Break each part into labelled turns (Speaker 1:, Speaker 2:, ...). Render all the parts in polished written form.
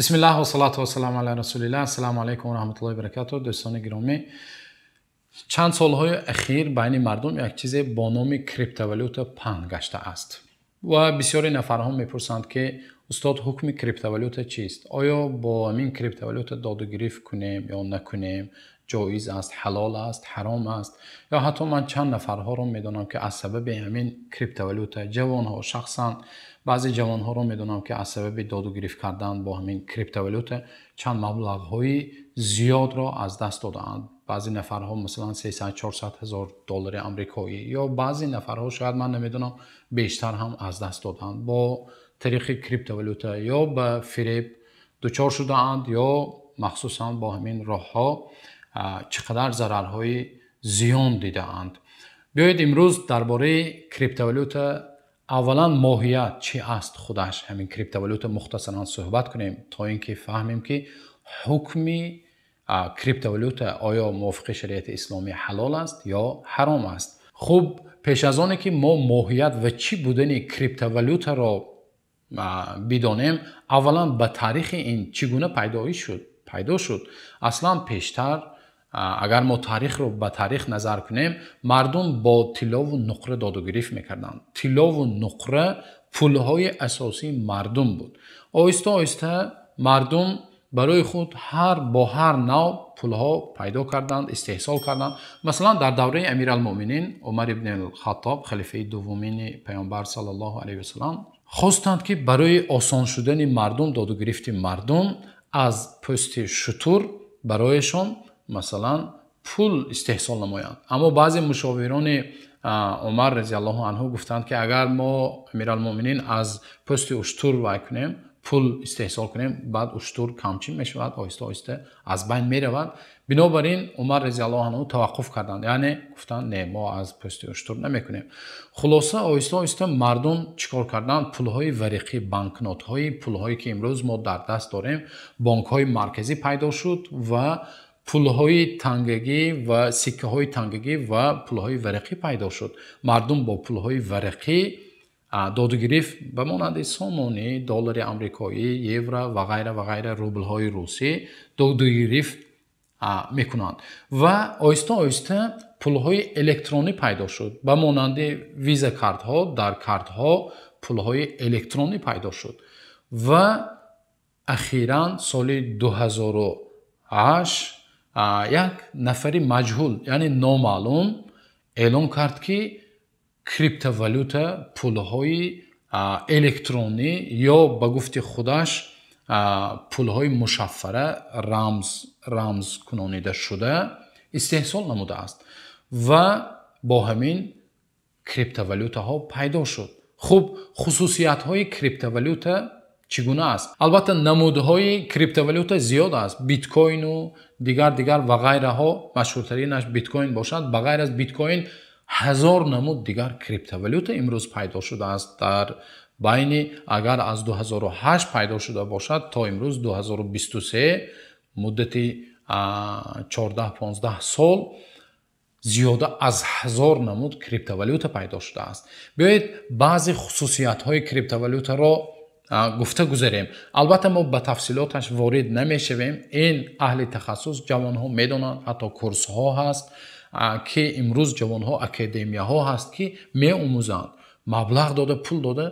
Speaker 1: Бисмиллаҳ вассалату вассаламу ала расулиллаҳ. Ассалому алайкум ва раҳматуллоҳи ва баракатуҳ. Дӯстони гиромӣ, чанд солҳои ахир байни мардум як чизе бо номи криптовалюта паҳн гаштааст ва бисёре нафарҳо мепурсанд, ки устод, ҳукми криптовалюта чист? Оё бо ҳамин криптовалюта додугирифт кунем ё накунем? Ҷоиз аст, ҳалол аст, ҳаром аст? Ё ҳатто ман чанд нафарҳоро медонам, ки аз сабаби ҳамин криптовалюта ҷавонҳо, шахсан баъзе ҷавонҳоро медонам, ки аз сабаби додугирифт кардан бо ҳамин криптовалюта чанд маблағҳои зиёдро аз даст додаанд. Баъзе нафарҳо масалан 300-400 ҳазор доллари амрикоӣ ё баъзе нафарҳо шояд, ман намедонам, бештар ҳам аз даст додаанд бо тариқи криптовалюта, ё ба фиреб дучор шудаанд, ё махсусан бо ҳамин роҳҳо чӣ қадар зарарҳои зиён дидаанд. Биёед, имрӯз дар бораи криптовалюта, аввалан моҳият чӣ аст, худаш ҳамин криптовалюта, мухтасаран суҳбат кунем, то ин ки фаҳмем, ки ҳукми криптовалюта оё мувофиқи шариати исломӣ ҳалол аст ё ҳаром аст. Хуб, пеш аз оне ки мо моҳият ва чӣ будани криптовалютаро бидонем, аввалан ба таърихи ин чӣ гуна пайдо шуд. Аслан пештар, агар мо таърихро ба таърих назар кунем, мардум бо тиллову нуқра додугирифт мекарданд. Тиллову нуқра пулҳои асосии мардум буд. Оҳиста оҳиста мардум барои худ ҳар бо ҳар нав пулҳо пайдо карданд, истеҳсол карданд. Масалан, дар давраи Амиралмуъминин Умар ибни Хаттоб, халифаи дуввумини Паёмбар саллаллоҳу алайҳи васалам, хостанд, ки барои осон шудани мардум, додугирифти мардум, аз пӯсти шутур барояшон масалан пул истеҳсол намоянд. Аммо баъзе мушовирони Умар разиаллоҳу анҳу гуфтанд, ки агар мо, Амиралмуъминин, аз пӯсти уштур вай кунем, пул истеҳсол кунем, баъд уштур камчин мешавад, оҳиста оҳиста аз байн меравад. Бинобар ин Умар разиаллоҳу анҳу таваққуф карданд, яъне гуфтанд: не, мо аз пӯсти уштур намекунем. Хулоса, оҳиста оҳиста мардум чӣ кор карданд? Пулҳои варақӣ, банкнотҳои пулҳое ки имрӯз мо дар даст дорем, бонкҳои марказӣ пайдо шуд ва пулҳои тангагӣ ва сиккаҳои тангагӣ ва пулҳои варақӣ пайдо шуд. Мардум бо пулҳои варақӣ додугирифт ба монанди сомонӣ, доллари амрикоӣ, евро ва ғайра ва ғайра, рублҳои русӣ додугирифт мекунанд. Ва оҳиста оҳиста пулҳои электронӣ пайдо шуд, ба монанди виза картҳо, дар картҳо пулҳои электронӣ пайдо шуд. Ва ахиран соли 2008 як нафари маҷҳул, яъне номаълум, эълон кард, ки криптовалюта, пулҳои электронӣ ё ба гуфти худаш пулҳои мушаффара, рамзкунонида шуда истеҳсол намудааст ва бо ҳамин криптовалютаҳо пайдо шуд. Хуб, хусусиятҳои криптовалюта чӣ гуна аст? Албатта, намудҳои криптовалюта зиёд аст, биткоину дигар дигар ва ғайраҳо, машҳуртаринаш биткоин бошад. Ба ғайр аз биткоин ҳазор намуд дигар криптовалюта имрӯз пайдо шудааст. Дар байни агар аз 2008 пайдо шуда бошад, то имрӯз 2023, муддати 14-15 сол зиёда аз 1000 намуд криптовалюта пайдо шудааст. Биёед, баъзе хусусиятҳои криптовалютаро гуфта гузарем. Албатта, мо ба тафсилоташ ворид намешавем, ин аҳли тахассус, ҷавонҳо медонанд, ҳатто курсҳо ҳаст, ки имрӯз ҷавонҳо, академияҳо ҳаст, ки меомӯзанд, маблағ дода, пул дода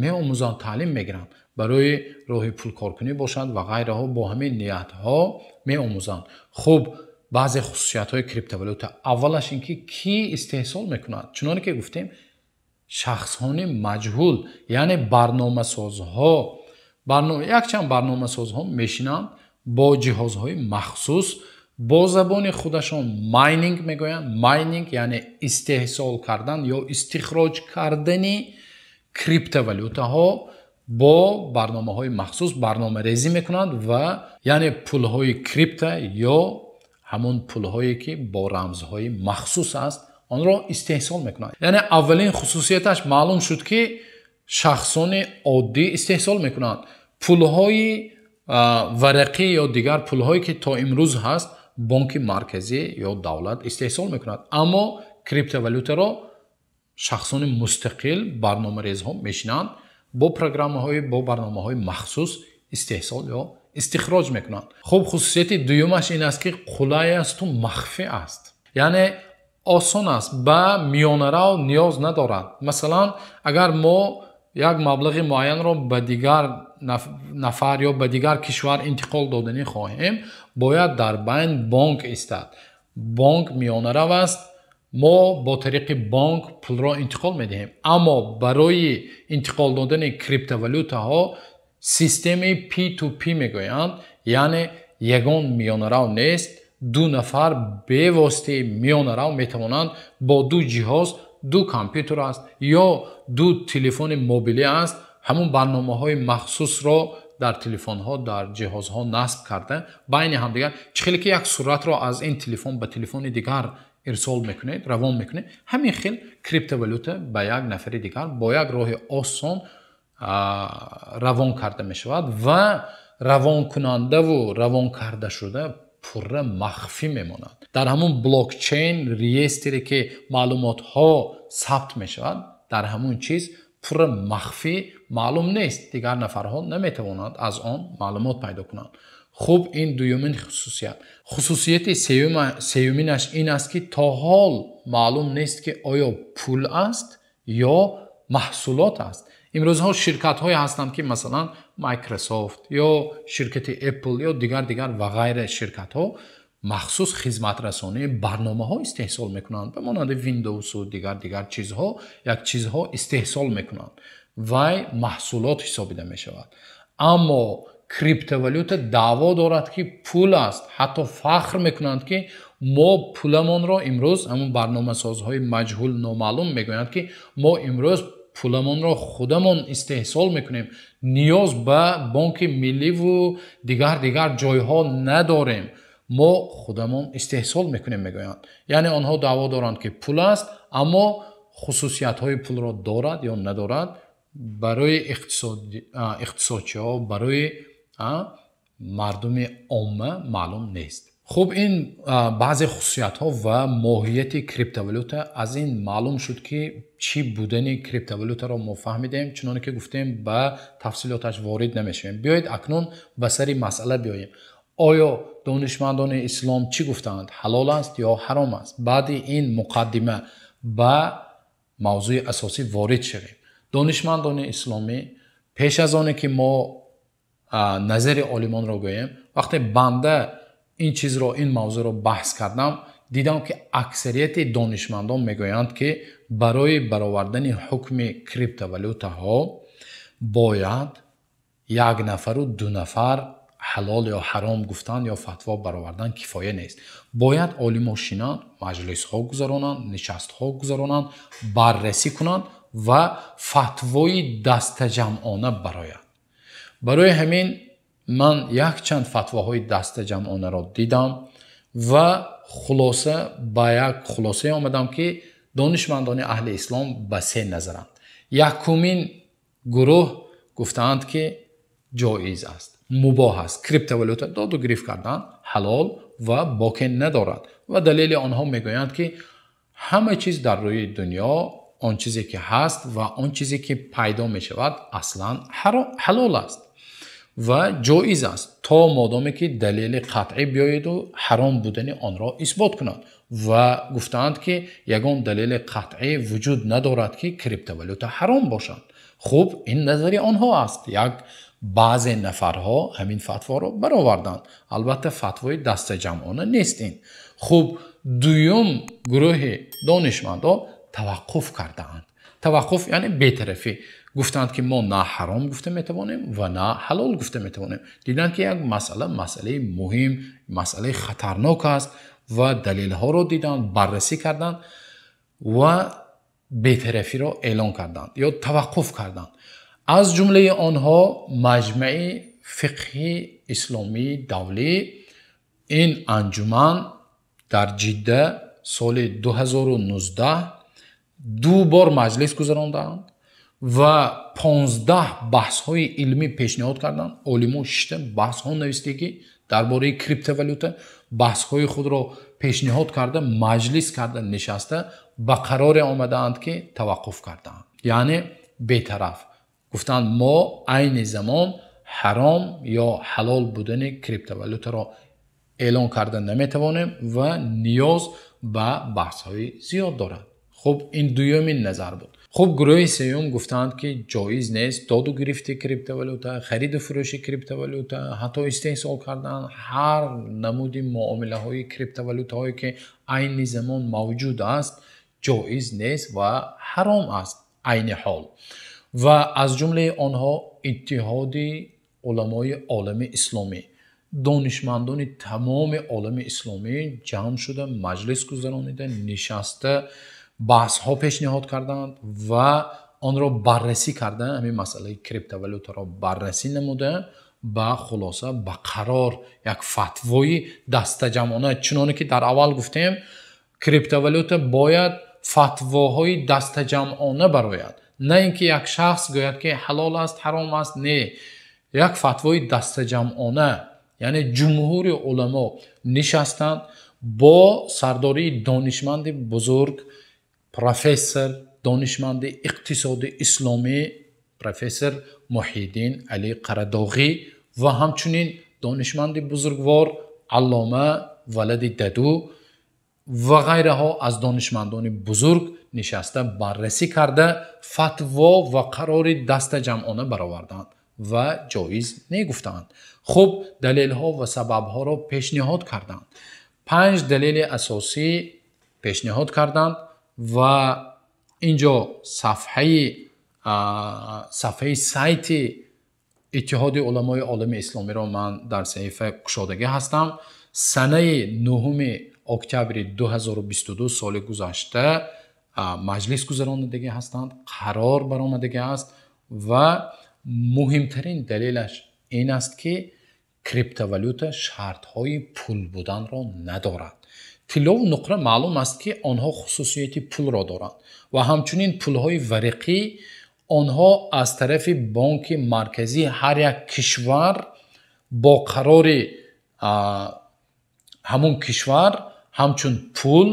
Speaker 1: меомӯзанд, таълим мегиранд, барои роҳи пулкоркунӣ бошанд ва ғайраҳо, бо ҳамин ниятҳо меомӯзанд. Хуб, баъзе хусусиятҳои криптовалюта. Аввалаш ин ки кӣ истеҳсол мекунад? Чуноне ки гуфтем, шахсҳони маҷҳул, яъне барномасозҳо, якчанд барномасозҳо мешинанд, бо ҷиҳозҳои махсус, бо забони худашон майнинг мегӯянд. Майнинг яъне истеҳсол кардан ё истихроҷ кардани криптовалютаҳо, бо барномаҳои махсус барномарезӣ мекунанд ва яъне пулҳои крипта ё ҳамон пулҳое ки бо рамзҳои махсус аст, онро истеҳсол мекунанд. Яъне аввалин хусусияташ маълум шуд, ки шахсони оддӣ истеҳсол мекунанд. Пулҳои варақӣ ё дигар пулҳое ки то имрӯз ҳаст, бонки марказӣ ё давлат истеҳсол мекунад, аммо криптовалютаро шахсони мустақил, барномарезҳо мешинанд, бо программаҳои, бо барномаҳои махсус истеҳсол ё истихроҷ мекунанд. Хуб, хусусияти дуюмаш ин аст, ки қулай асту махфӣ аст, яъне осон аст, ба миёнарав ниёз надорад. Масалан, агар мо як маблағи муайянро ба дигар нафар ё ба дигар кишвар интиқол доданӣ хоҳем, бояд дар байн бонк истад. Бонк миёнарав аст, мо бо тариқи бонк пулро интиқол медиҳем. Аммо барои интиқол додани криптовалютаҳо системаи P2P мегӯянд, яъне ягон миёнарав нест. Ду нафар бевоситаи миёнарав метавонанд бо ду ҷиҳоз, ду компютер аст ё ду телефони мобилӣ аст, ҳамун барномаҳои махсусро дар телефонҳо, дар ҷиҳозҳо насб карда, байни ҳамдигар чӣ хеле ки як суратро аз ин телефон ба телефони дигар ирсол мекунед, равон мекунед, ҳамин хел криптовалюта ба як нафари дигар бо як роҳи осон равон карда мешавад ва равонкунандаву равон кардашуда пурра махфӣ мемонад. Дар ҳамун блокчейн реестре ки маълумотҳо сабт мешавад, дар ҳамун чиз пурра махфӣ маълум нест, дигар нафарҳо наметавонанд аз он маълумот пайдо кунанд. Хуб, ин дуюмин хусусият. Хусусияти сеюминаш ин аст, ки то ҳол маълум нест, ки оё пул аст ё маҳсулот аст. Имрӯзҳо ширкатҳое ҳастанд, ки масалан Microsoft ё ширкати Apple ё дигар ва ғайра ширкатҳо махсус хизматрасонии барномаҳо истеҳсол мекунанд, ба монанди Windows-у дигар чизҳо, як чизҳо истеҳсол мекунанд. Вай маҳсулот ҳисобида мешавад. Аммо криптовалюта даъво дорад, ки пул аст. Ҳатто фахр мекунанд, ки мо пуламонро имрӯз, ҳамун барномасозҳои маҷҳул номаълум мегӯянд, ки мо имрӯз пуламонро худамон истеҳсол мекунем, ниёз ба бонки милливу дигар ҷойҳо надорем, мо худамон истеҳсол мекунем, мегӯянд. Яъне онҳо даъво доранд, ки пул аст, аммо хусусиятҳои пулро дорад ё надорад, барои иқтисодчиҳо, барои мардуми омма маълум нест. Хуб, ин баъзе хусусиятҳо ва моҳияти криптовалюта. Аз ин маълум шуд, ки чӣ будани криптовалютаро мо фаҳмидем. Чуноне ки гуфтем, ба тафсилоташ ворид намешавем. Биёед акнун ба сари масъала биёем. Оё донишмандони ислом чӣ гуфтаанд? Ҳалол аст ё ҳаром аст? Баъди ин муқаддима ба мавзӯи асосӣ ворид шавем. Донишмандони исломӣ пеш аз оне ки мо назари олимонро гӯем, вақте банда ин чизро, ин мавзӯъро баҳс кардам, дидам, ки аксарияти донишмандон мегӯянд, ки барои баровардани ҳукми криптовалютаҳо бояд як нафару ду нафар ҳалол ё ҳаром гуфтан ё фатво баровардан кифоя нест. Бояд олимо шинанд, маҷлисҳо гузаронанд, нишастҳо гузаронанд, баррасӣ кунанд ва фатвои дастаҷамъона барояд. Барои ҳамин ман якчанд фатвоҳои дастаҷамъонаро дидам ва хулоса ба як хулосае омадам, ки донишмандони аҳли ислом ба се назаранд. Якумин гурӯҳ гуфтаанд, ки ҷоиз аст, мубоҳ аст, криптовалюта доду гирифт кардан ҳалол ва боке надорад. Ва далели онҳо мегӯянд, ки ҳама чиз дар рӯи дунё, он чизе ки ҳаст ва он чизе ки пайдо мешавад, аслан ҳалол аст ва ҷоиз аст, то модоме ки далели қатъӣ биёеду ҳаром будани онро исбот кунад. Ва гуфтаанд, ки ягон далели қатъӣ вуҷуд надорад, ки криптовалюта ҳаром бошад. Хуб, ин назари онҳо аст. Як баъзе нафарҳо ҳамин фатворо бароварданд. Албатта, фатвои дастаҷамъона нест ин. Хуб, дуюм гурӯҳи донишмандо таваққуф кардаанд. Таваққуф яъне бетарафӣ. Гуфтанд, ки мо на ҳаром гуфта метавонем ва на ҳалол гуфта метавонем. Диданд, ки як масъала, масъалаи муҳим, масъалаи хатарнок аст ва далелҳоро диданд, баррасӣ карданд ва бетарафиро эълон карданд ё таваққуф карданд. Аз ҷумлаи онҳо Маҷмаи фиқҳи исломии давлӣ. Ин анҷуман дар Ҷидда соли 2019 ду бор маҷлис гузаронданд ва 15 баҳсҳои илмӣ пешниҳод карданд. Олимо шишта баҳсҳо навистагӣ дар бораи криптовалюта, баҳсҳои худро пешниҳод карда, маҷлис карда, нишаста ба қароре омадаанд, ки таваққуф кардаанд, яъне бетараф. Гуфтанд, мо айни замон ҳаром ё ҳалол будани криптовалютаро эълон карда наметавонем ва ниёз ба баҳсҳои зиёд дорад. Хуб, ин дуюмин назар буд. Хуб, гурӯҳи сеюм гуфтаанд, ки ҷоиз нест доду гирифти криптовалюта, хариду фурӯши криптовалюта, ҳатто истеҳсол кардан, ҳар намуди муомилаҳои криптовалютаҳое ки айни замон мавҷуд аст, ҷоиз нест ва ҳаром аст айни ҳол. Ва аз ҷумлаи онҳо Иттиҳоди уламои олами исломӣ, донишмандони тамоми олами исломӣ ҷамъ шуда, маҷлис гузаронида, нишаста, баҳсҳо пешниҳод карданд ва онро баррасӣ карда, ҳамин масъалаи криптовалютаро баррасӣ намуда, ба хулоса, ба қарор, як фатвои дастаҷамъона, чуноне ки дар аввал гуфтем, криптовалюта бояд фатвоҳои дастаҷамъона барояд, на ин ки як шахс гӯяд ки ҳалол аст, ҳаром аст, не, як фатвои дастаҷамъона, яъне ҷумҳури уламо нишастанд бо сардории донишманди бузург, профессор, донишманди иқтисоди исломӣ, профессор Муҳиддин Али Қарадоғӣ ва ҳамчунин донишманди бузургвор Аллома Валади Даду ва ғайраҳо аз донишмандони бузург нишаста баррасӣ карда фатво ва қарори дастаҷамъона бароварданд ва ҷоиз негуфтаанд. Хуб, далелҳо ва сабабҳоро пешниҳод карданд. 5 далели асосӣ пешниҳод карданд ва инҷо сафҳаи сайти Иттиҳоди уламои олами исломиро ман дар саҳифа кушодагӣ ҳастам. Санаи 9 октябри 2022 соли гузашта маҷлис гузаронидагӣ ҳастанд, қарор баромадагӣ аст ва муҳимтарин далелаш ин аст, ки криптовалюта шартҳои пул буданро надорад. Тиллову нуқра маълум аст, ки онҳо хусусияти пулро доранд ва ҳамчунин пулҳои варақӣ онҳо аз тарафи бонки марказии ҳар як кишвар бо қарори ҳамон кишвар ҳамчун пул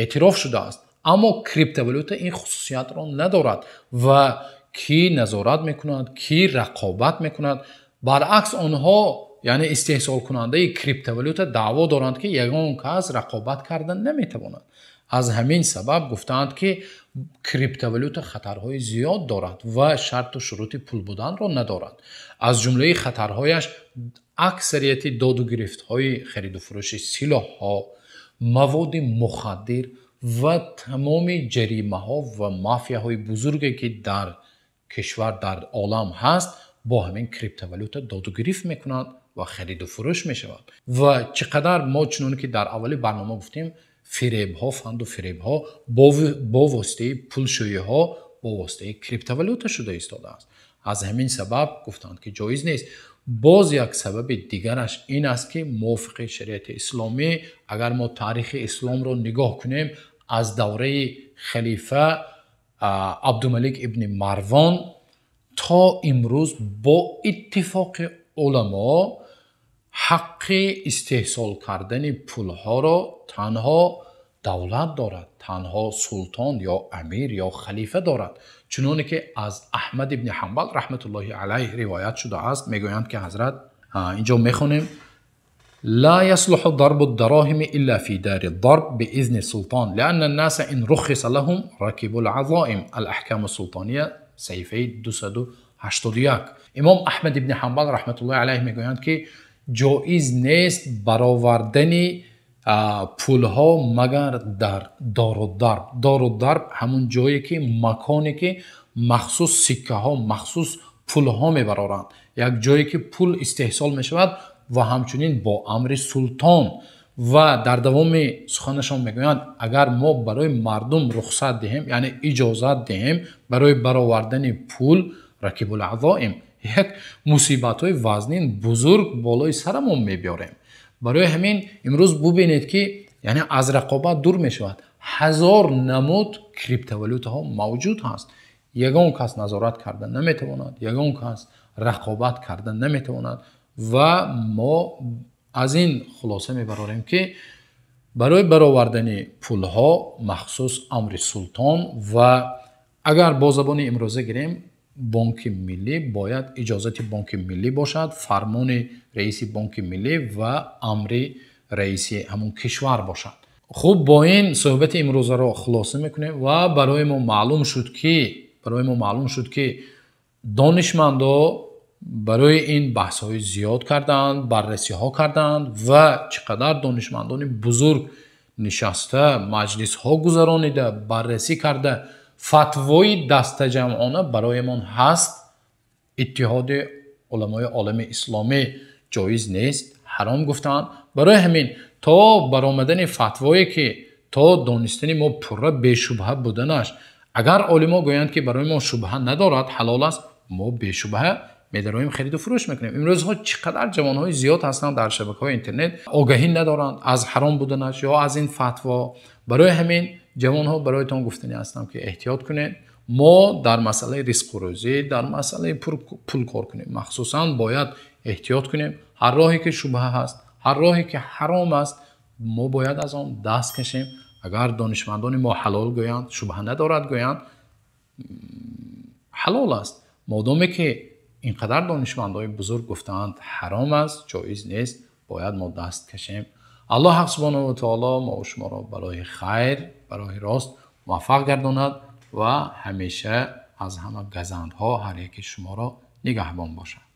Speaker 1: эътироф шудааст. Аммо криптовалюта ин хусусиятро надорад ва ки назорат мекунад, ки рақобат мекунад. Баръакс, онҳо, яъне истеҳсолкунандаи криптовалюта, даъво доранд, ки ягон кас рақобат карда наметавонад. Аз ҳамин сабаб гуфтаанд, ки криптовалюта хатарҳои зиёд дорад ва шарту шурути пул буданро надорад. Аз ҷумлаи хатарҳояш аксарияти доду гирифтҳои хариду фурӯши силоҳҳо, маводи мухаддир ва тамоми ҷаримаҳо ва мафияҳои бузурге, ки дар кишвар, дар олам ҳаст, бо ҳамин криптовалюта доду гирифт мекунанд ва хариду фурӯш мешавад. Ва чӣ қадар мо, чуноне ки дар аввали барнома гуфтем, фиребҳо, фанду фиребҳо бо воситаи пулшӯиҳо, бо воситаи криптовалюта шуда истодааст. Аз ҳамин сабаб гуфтанд, ки ҷоиз нест. Боз як сабаби дигараш ин аст, ки мувофиқи шариати исломӣ, агар мо таърихи исломро нигоҳ кунем, аз давраи халифа Абдумалик ибни Марвон то имрӯз бо иттифоқи уламо ҳаққи истеҳсол кардани пулҳоро танҳо давлат дорад, танҳо султон ё амир ё халифа дорад. Чуноне ки аз Аҳмад ибни Ҳанбал раҳматуллоҳи алайҳ ривоят шудааст, мегӯянд ки ҳазрат, инҷо мехонем: لا يصلح ضرب الدراهم إلا في دار الضرب بإذن السلطان لأن الناس إن رخص لهم ركبوا العظائم. الأحكام السلطانية صحیفه 281. امام احمد ابن حنبل رحمت الله علیه میگویند که جایز نیست برآوردن پولها مگر در دارالضرب. دارالضرب همون جایی که مکانی که مخصوص سکه ها، مخصوص پولها میبرارند، یک جایی که پول استحصال میشود و همچنین با امر سلطان. و در دوام سخنشان میگویند اگر ما برای مردم رخصت دهیم، یعنی اجازت دهیم برای برآوردن پول، رکب العظائم، یک مصیبت های وزنین بزرگ بالای سرمون میبیاریم. برای همین امروز ببینید که یعنی از رقابت دور میشود. 1000 نمود کریپتوالوت ها موجود هست، یگان کس نظارت کرده نمیتواند، یگان کس رقابت کرده نمیتواند. و ما از این خلاصه میبراریم که برای برآوردن پولها مخصوص امر سلطان و اگر با زبان امروزه گیریم Бонки Миллӣ, бояд иҷозати Бонки Миллӣ бошад, фармони раиси Бонки Миллӣ ва амри раиси ҳамон кишвар бошад. Хуб, бо ин суҳбати имрӯзаро хулоса мекунем ва барои мо маълум шуд ки донишмандо барои ин баҳсҳои зиёд кардаанд, баррасиҳо кардаанд ва чӣ қадар донишмандони бузург нишаста, маҷлисҳо гузаронида, баррасӣ карда, фатвои дастаҷамъона бароямон ҳаст. Иттиҳоди уламои олами исломӣ ҷоиз нест, ҳаром гуфтаанд. Барои ҳамин то баромадани фатвое ки то донистани мо пурра бешубҳа буданаш, агар олимо гӯянд ки барои мо шубҳа надорад, ҳалол аст, мо бешубҳа медароем, хариду фурӯш мекунем. Имрӯзҳо чӣ қадар ҷавонҳои зиёд ҳастанд дар шабакаҳои интернет, огаҳӣ надоранд аз ҳаром буданаш ё аз ин фатво. Барои ҳамин ҷавонҳо бароятон гуфтанӣ ҳастам ки эҳтиёт кунед. Мо дар масъалаи ризқу рӯзӣ, дар масъалаи пул кор кунем, махсусан бояд эҳтиёт кунем. Ҳар роҳе ки шубҳа ҳаст, ҳар роҳе ки ҳаром аст, мо бояд аз он даст кашем. Агар донишмандони мо ҳалол гӯянд, шубҳа надорад гӯянд, ҳалол аст. Модоме ки инқадар донишмандони бузург гуфтаанд ҳаром аст, ҷоиз нест, бояд мо даст кашем. Аллоҳ субҳонаҳу ва таъоло мо ва шуморо барои хайр, барои рост муваффақ гардонад ва ҳамеша аз ҳама газандҳо ҳар яки шуморо нигаҳбон бошад.